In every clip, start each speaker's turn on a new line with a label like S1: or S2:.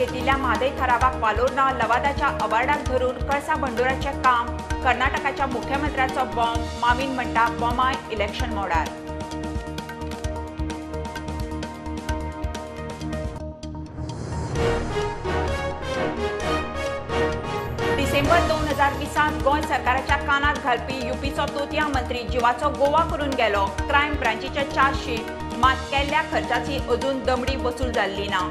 S1: घेतिल्ल्या म्हादय थारावाक वालोर ना, लवादाच्या अवार्डाक धरून कळसा भंडुराचें काम, कर्नाटकाच्या मुख्यमंत्र्याचो बॉम्ब, मावीन म्हणटा बॉमाय इलेक्शन मोडार. डिसेंबर 2020 गोंय सरकाराच्या कानात घालपी युपीचो तोतया मंत्री जिवाचो गोवा करून गेलो. क्रायम ब्रांचीच्या चार्जशीट मात केल्ल्या खर्चाची अजून दमडी वसूल जाल्ली ना.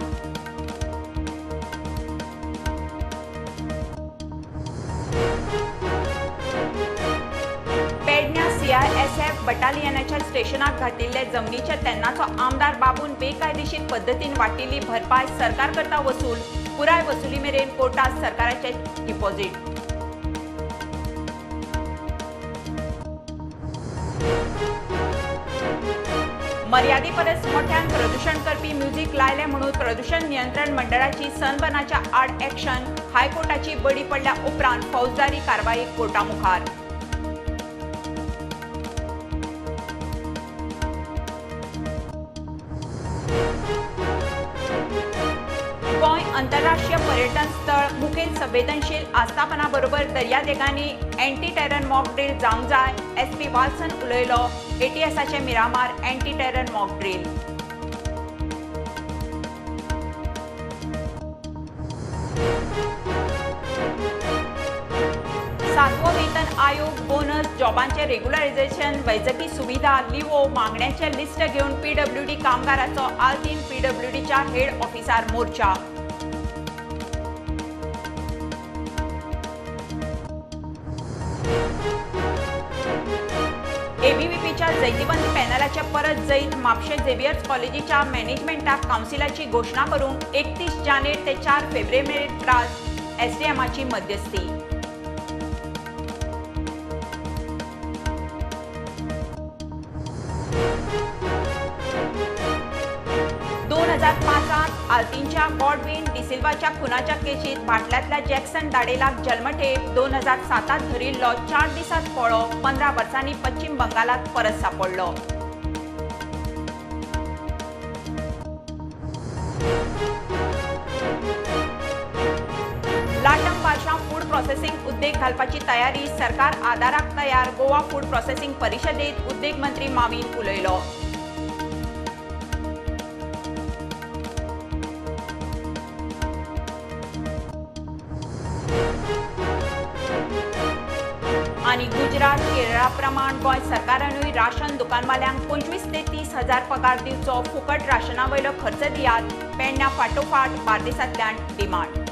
S1: पेडण्या सीआयएसएफ बटालियनाच्या स्टेशनाक घातिल्ले जमनीचे तेन्नाचो आमदार बाबून बेकायदेशीर पद्दतीन वाटिल्ली भरपाय सरकार करता वसूल, पुराय वसुली मेरेन कोर्टात सरकाराचे डिपॉझिट. मर्यादे परस मोठ्यान प्रदूषण करपी म्युझिक लायले म्हणून प्रदूषण नियंत्रण मंडळाची सनबर्नाच्या आड ॲक्शन, हायकोर्टाची बडी पडल्या उपरांत फौजदारी कारवाई कोर्टामुखार. गोंय आंतरराष्ट्रीय पर्यटन स्थळ मुखेल संवेदनशील आस्थापना बरोबर दर्यादेगांनी एंटी टेरर मॉक ड्रिल जावंक जाय, एसपी वाल्सन उलयलो. एटीएसाचे Miramar anti terror mock drill. सातवो वेतन आयोग, बोनस, जॉबांचे रेग्युलरायझेशन, वैजकी सुविधा, लिवो मागण्यांचे लिस्ट घेवन पीडब्ल्यूडी कामगाराचो आल्तीन पीडब्ल्यूडीच्या हेड ऑफिसार मोर्चा. एबीव्हीपीच्या जैतिवंत पॅनलाचे परत जैत, म्हापशें झेवियर्स कॉलेजीच्या मॅनेजमेंटाक कावन्सिलाची घोशणा करूंक 31 जानेर ते 4 फेब्रुवारी मेरेन त्रास, एसडीएमाची मध्यस्थी. 2005 आल्तीनच्या गॉडविन डिसिल्वाच्या खुनाच्या केशीत बाटल्यांतल्या जॅक्सन दाडेलाक जल्मठेप, 2007 धरिल्लो 4 दिसांत पळो, 15 वर्सांनी पश्चिम बंगालात परत सापडलो. लाटम बार्शा फूड प्रोसेसिंग उद्देग घालपाची तयारी, सरकार आदाराक तयार, गोवा फूड प्रोसेसिंग परिशदेत उद्देग मंत्री मावीन उलयलो. आनी गुजरात केरळा प्रमाण गोंय सरकारानूय राशन दुकानवाल्यांक 25 ते 30 हजार पगार दिवचो, फुकट राशना वयलो खर्च दियात, पेडण्या फाटोफाट बार्देसांतल्यान डिमांड.